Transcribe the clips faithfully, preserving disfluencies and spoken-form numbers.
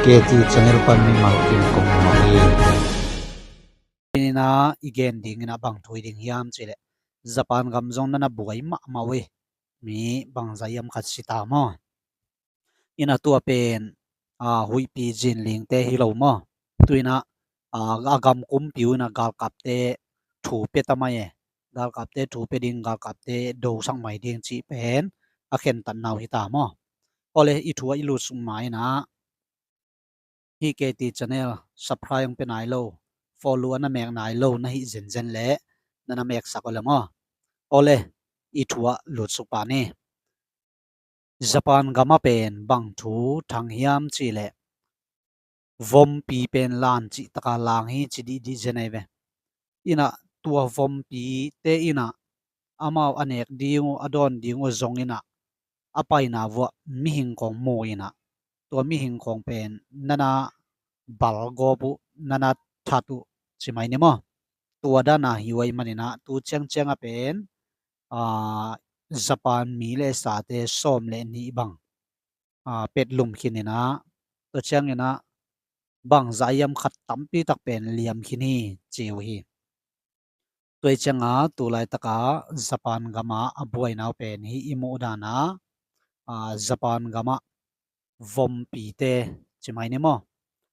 K T channel pan mimal kim kong mah hi. Ina i gen ding ina bang thu hi ding hiam cih leh Japan gam zong nana buai mahmah uh hi. Mi bangzah hiam khat si ta maw? Ina tua pen, a, huihpi zinlingte hi lo maw? Tu ina, a, a gam kumpi uh ina galkapte thu pia ta mai e. Galkapte thu pia ding, galkapte dosak mai ding cih pen a khentatna uh hi ta maw? Awle, i thu ah i lutsuk ma ina, hih K T channel subscribe hong pia nai lo, follow a na mek nai lo na hih zenzen leh na na meksak uh le maw? Awle, i thu ah lutsuk pa ni. Japan gam ah pen bang thu thang hiam cih leh vompi pen lan cih taka lang hi ci dihdih zen ahi ve. Ina tua vompite ina amau a nek ding uh, a dawn ding uh zong ina a paina vuah mihing khawng mu ina, tua mihing khawng pen nana balgawp uh, nana that uh ci mai ni maw? Tua dana hi uh ahih man ina tu ciangciang a pen, a, Japan mi le sate sawm le nih bang, a, petlum khin ina, tua ciang ina bangzah hiam khat tampi tak pen liam khin hi ci uh hi. Tua hi cianga tu laitaka Japan gama a buaina uh pen hih i muh dana, a, Japan gama vompite ci mai ni maw?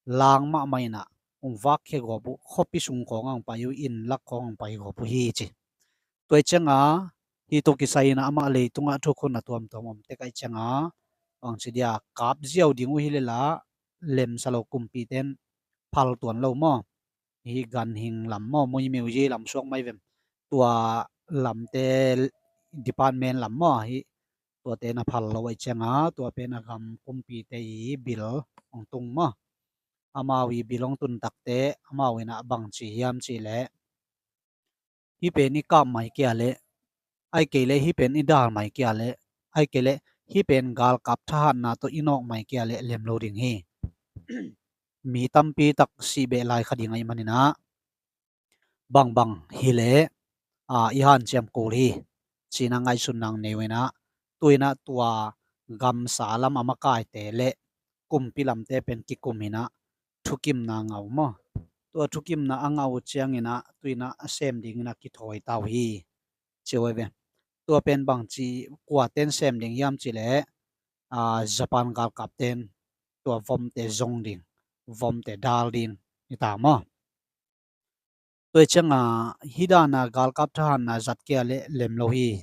Lang mahmah ina hong vakkhia gawp uh, khuapi sung khawng a hong pai uh, inn lak khawng a hong pai gawp uh hi ci. Tua hi cianga hih tawh kisai ina amah leitungah thukhun a tuamtuam om tek ahih cianga bangci dia kap ziau ding uh hi leh la lemsa lo, kumpite in phal tuan lo maw? Hih ganhing lam maw, muimuizi lam suak mai vem? Tua lamte, department lam maw, hih tuate na phal lo ahih cianga tua pen a gam kumpite i bil hong tung maw? Amau i bil hong tun takte amau ina bangci hiam cih leh, hih pen i kap mai kia leh, ahih kei leh hih pen i dal mai kia leh, ahih kei leh hih pen galkap thahatna tawh i nawk mai kia leh lem lo ding hi. Mi tampi tak sih beh lai kha ding ahih man ina bangbang hi leh, a, i hanciam kul hi ci ina ngaihsutna nei uh ina, tu ina tua gamsa lam a makaite le kumpi lamte pen kikum ina thukimna ngah uh maw? Tua thukimna a ngah uh ciang ina tu ina a sem ding ina kithawi ta uh hi ci uh hi ve. Tua pen bangci, kuate in sem ding hiam cih leh, a, Japan galkapte in tua vomte zong ding, vomte dal ding hi ta maw? Tua hi cianga hih dana galkap thahatna zat kia leh lem lo hi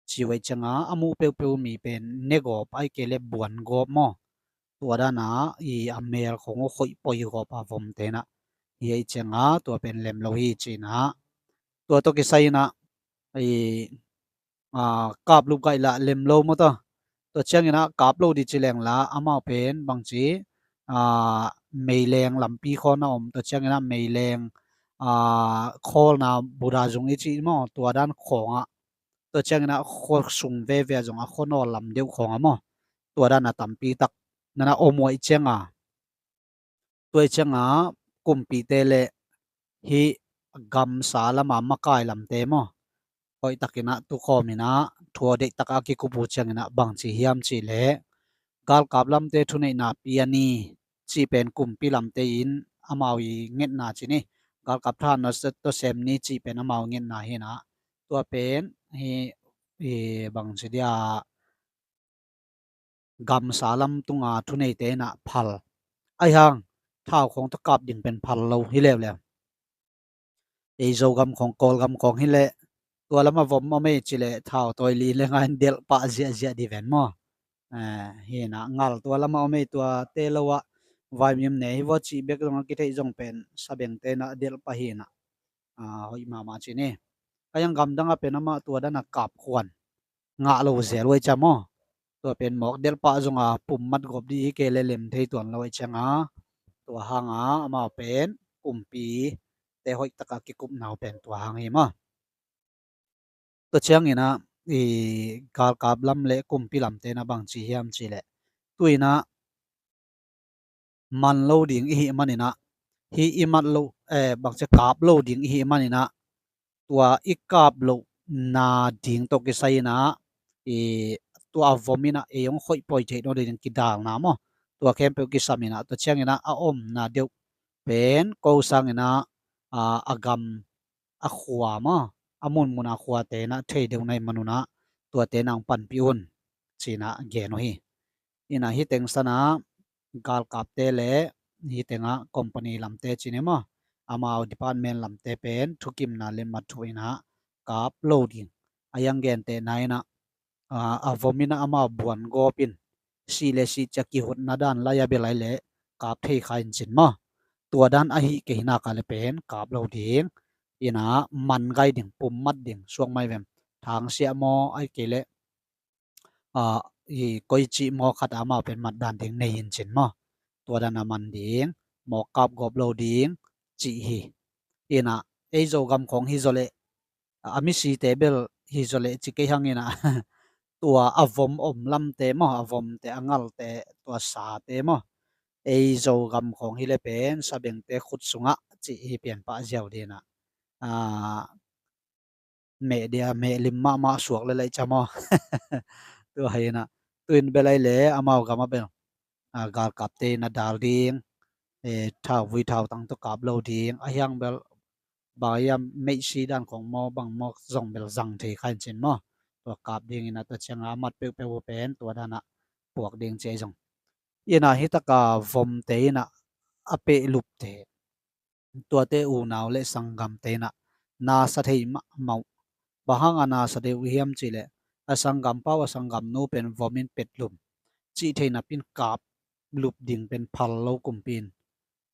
ci uh ahih cianga a muh peuhpeuh mi pen ne gawp, ahih kei leh buan gawp maw? Tua dana i a mel khawng uh khoih poi gawp a vomte ina hi ahih cianga tua pen lem lo hi ci ina, tua tawh kisai ina i, a, kap lup gaih lah lem lo maw taw? Tua ciang ina kap lo dih ci leng la amau pen bangci, a, meileng lampi khawn a om, tua ciang ina meileng, a, khawlna Buddha zung i cih maw, tua dan khawng ah, tua ciang ina khua sung veve a zong a khua nawl lam deuh khawng ah maw, tua dana tampi tak nana om uh ahih cianga, tua hi cianga kumpite le hih gamsa lama makai lamte maw, hoihtak ina tukhawm ina thu a deihtaka kikup uh ciang ina bangci hiam cih leh galkap lamte thuneihna pia ni cih pen kumpi lamte in amau i ngetna ci ni, galkap thahatna tawh sem ni cih pen amau ngetna hi ina, tua pen hih, hih bangci dia gamsa lam tunga thuneite ina phal. Ahih hang thau khawng tawh kap ding pen phal lo hi leuleu. Ei Zogam khawng, Kawlgam khawng hi leh tua lama vom om ei ci leh thau tawi li le ngai in delh pah ziahziah dih ven maw? Eh, hi ina ngal tua lama om ei, tuate lo ah vaimim ne hi vua cih bek zong a kitheih zong pen sabengte ina delh pah hi ina, a, hoih mahmah ci ni. Ahih hang gamdang ah pen amah tua dana kap khuan ngah lo zel uh ahih ciang maw, tua pen mawk delh pah zonga pum mat gawp dih hi kei leh lem thei tuan lo ahih cianga, tua hanga amau pen kumpite hoihtaka kikupna uh pen tua hang hi maw? Tua ciang ina i galkap lam le kumpi lamte ina bangci hiam cih leh tu ina man lo ding i hih man ina, hih i mat lo, eh, bangci kap lo ding i hih man ina, tua i kap lohna ding tawh kisai ina i, tua a vom ina ei hong khoih poi theih nawn lo ding kidalna maw, Tua khempeuh kisam inah, tua ciang inah a omna deuh pen ko sang inah, a, a gam a khua maw, a munmun a khuate inah thei deuh na hih man unah tuate nang panpih un, ci inah gen uh hi. Inah hih teng sanah galkapte le hih tengah company lamte ci ni maw, amau department lamte pen thukimna le mat thu inah kap lo ding. A hiang gentehna inah, a, a vom inah amau buan gawp in sih le sih ciang kihutna dan lai a bia lai le kap thei kha in cin maw. Tua dan ahi kei nak a le pen kap lo ding. Inah man gai ding, pum mat ding, suak mai vem, thangsiah maw, ahih kei leh, a, i koi cih maw khat amau pen mat dan ding nei in cin maw. Tua dan a man ding, mawk kap gawp lo ding, cih hi. Inah ei Zogam khawng hi zaw leh, a misite bel hi zaw leh ci kei hang inah, tua a vom om lamte maw, a vomte, a ngalte, tua sate maw, ei Zogam khawng hi le pen sabengte khut sungah cih hi pian pah ziau ding inah, a, meh dia, meh lim mahmah suak le lai ca maw. Tua hi inah, tu in bel ai le amau gam a bel, a, galkapte inah dal ding, e, thau vui thau tang tawh kap lo ding, a hiang bel bang hiam meihsi dan khawng maw, bang maw zong bel zang thei kha in cin maw. Tua kap ding inah tua ciang a mat peuhpeuh uh pen tua dan ah puak ding ci ahi zong. Inah hih tak a vomte inah a peh lupte, tuate unau le sanggamte inah nasa thei mahmah uh. Bang hang a nasa thei uh hiam cih leh, a sanggampa uh a sanggamnu pen vom in pet lum, cih thei napi in kap lup ding pen phal lo kumpi in,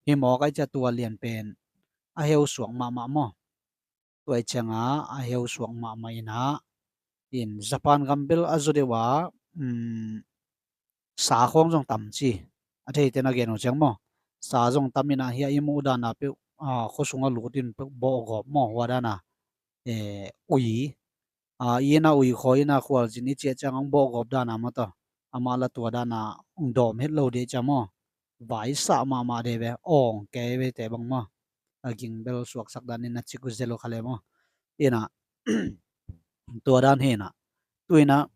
hih mawk ai cia tua lian pen a heu suak mahmah maw. Tua i ciang a a heu suak mahmah inah, in Japan gam bel a zaw deuh a, um, sa khawng zong tam ci. A theite na gen uh ciang maw, sa zong tam inah, hia i muh dan a peuh, a, khua sungah lut in peuh bawh gawp maw, hua dan a, e, ui, a, i inn a ui khawi inah khualzin i ciah ciang hong bawh gawp dan a maw, tua amah la tua dan a hong dawm het lo dih ciang maw. Vaisah mahmah dih ve, awng kei ve te bang maw. A ging bel suaksak dan inah cik uh zel uh kha le maw. Inah tua dan hi inah, tu inah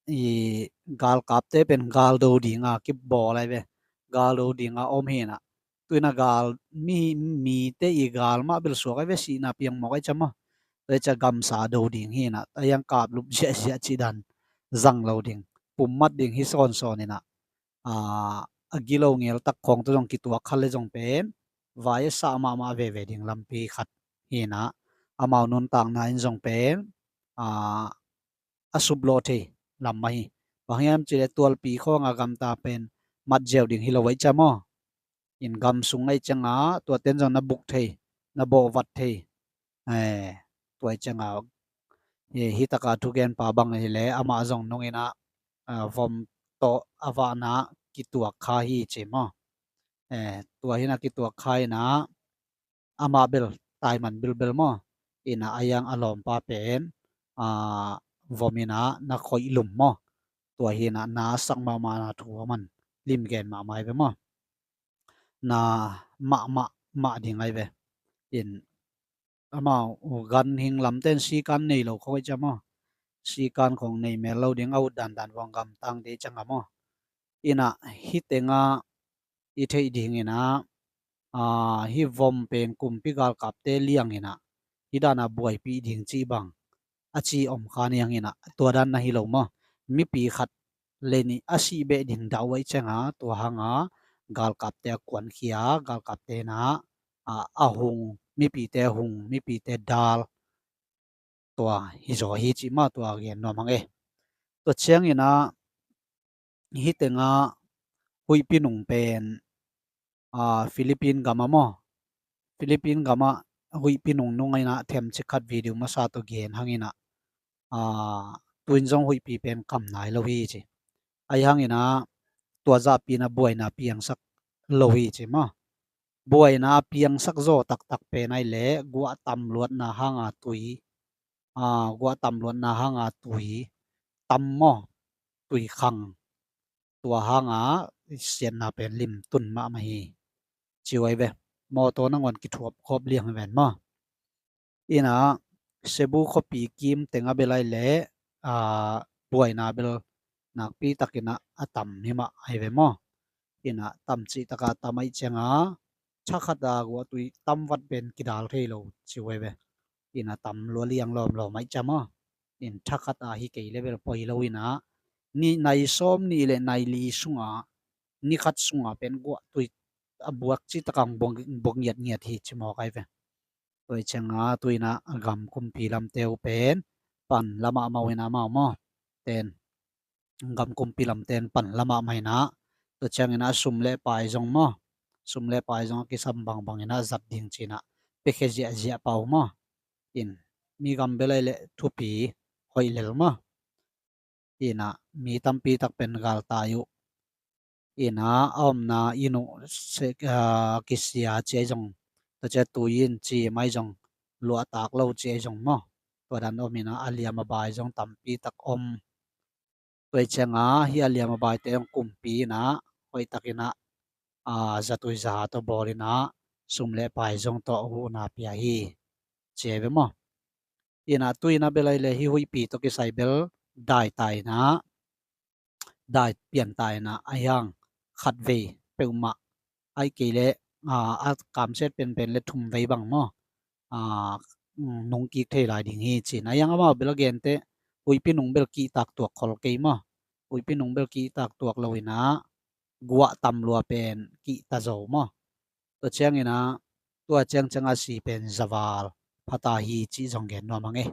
i galkapte pen gal do ding a kibawl ai ve. Gal do ding a om hi inah, tu inah gal mi, mite i gal mah bel suak ai ve, sihna piang mawk ai cia maw. Tua i cia gamsa do ding hi inah, a hiang kap lup ziahziah cih dan zang lo ding, pum mat ding hi sawnsawn inah, a, a gilo ngel tak khawng tawh zong kituak kha le zong pen vai a sah mahmah veve ding lampi khat hi inah, amau nuntakna in zong pen, a, a suplawh thei lam mah hi. Bang hiam cih leh tualpi khawng a gamta pen mat ziau ding hi lo ai cia maw. In gam sung ai ciang a tuaten zong na buk thei, na bawh vat thei. Eh, tua ai ciang a, eh, hih tak a thugenpa bang hi leh amah zong nung inah, a, vom tawh a vahna kituak kha hi ci maw. Eh, tua hi inah kituak kha inah, amah bel taiman bilbel maw. Inah a hiang a lawmpa pen, a, vom inah na khoih lum maw. Tua hi inah na sak mahmah na thu a man lim gen mahmah ai ve maw. Na mahmah mah ding ai ve. In amau ganhing lamten sikan nei lo khawng ai cia maw. Sikan khawng nei mel lo ding, a ut dandan vuang gamtang dih ciang a maw. Inah hih tengah i theih ding inah, a, hih vom pen kumpi galkapte liang inah hih dan a buaipih ding cih bang a ci om kha ni hang inah, tua dan na hi lo maw. Mipi khat le nih a sih beh ding dah uh ai ciang a, tua hang a galkapte a kuankhia, galkapte inah, a, a hung, mipite a hung, mipite dal, tua hi zaw hi cih mah tua gen nuam hang e. Tua ciang inah hih tengah huihpi nung pen, a, Philippine gam a maw. Philippine gam a huihpi nung nung inah themcik khat video masa tawh gen hang inah, a, tu in zong huihpi pen kam nai lo hi ci. Ai hang inah tua zahpi inah buaina piangsak lo hi ci maw. Buaina piangsak zaw taktak pen ai leh guah tam luatna hang a tui, a, guah tam luatna hang a tui tam maw, tui khang, tua hang a siatna pen lim tun mahmah hi. Ci uh ai ve. Mawtaw nangawn kithuap khawp liang hi ven maw. Inah Cebu khuapi kim teng a bel ai leh, a, buaina bel nakpi tak inah a tam hi mah ai ve maw. Ina tam cih taka tam aih cianga, thakhat a guahtui tam vat pen kidal thei lo ci uh ei ve. Ina tam lua liang lawmlawm aih ciang maw. In thakhat a hi kei le bel poi lo ina, ni nai sawm nih le nai li sunga, ni khat sunga pen guahtui a buak cih taka bong, bong ngiatngiat hi ci mawk ai ve. Tua cianga tuina gam kumpi lamte uh pen pan lamah mau ina mau maw. Ten gam kumpi lamten pan lamah maina, tua ciangina sum le pai zong maw, sum le pai zong a kisam bangbang ina zat ding cina piakhia ziahziah pah uh maw. In mi gam bel ai le thupi hoih lel maw. Ina mi tampi tak pen galtai uh. Ina a omna inn uh kisia ci ai zong, tua cia tui in ci mai zong, luahtak lo ci ai zong maw. Tua dan om ina a liam a bai zong tampi tak om. Tua cianga hi a liam a baite zong kumpi ina hoih takina zatui za tawh bawl ina sum le pai zong tawh huhna pia hi ci ai ve maw. Ina tuina bel ai le hi huihpi tawh kisai bel dai taina, dai pian taina a hiang khat vei peuhmah aih kei le a kamset penpen le thum vei bang maw. Nung kik thei lai ding hi cin a hiang amau bel a gente huihpi nung bel kihtak tuak khol kei maw. Huihpi nung bel kihtak tuak lo ina guah tam lua pen kihta zo maw. Tua ciangina tua ciang cianga si pen zaval phata hi cih zong gen nuam ang e.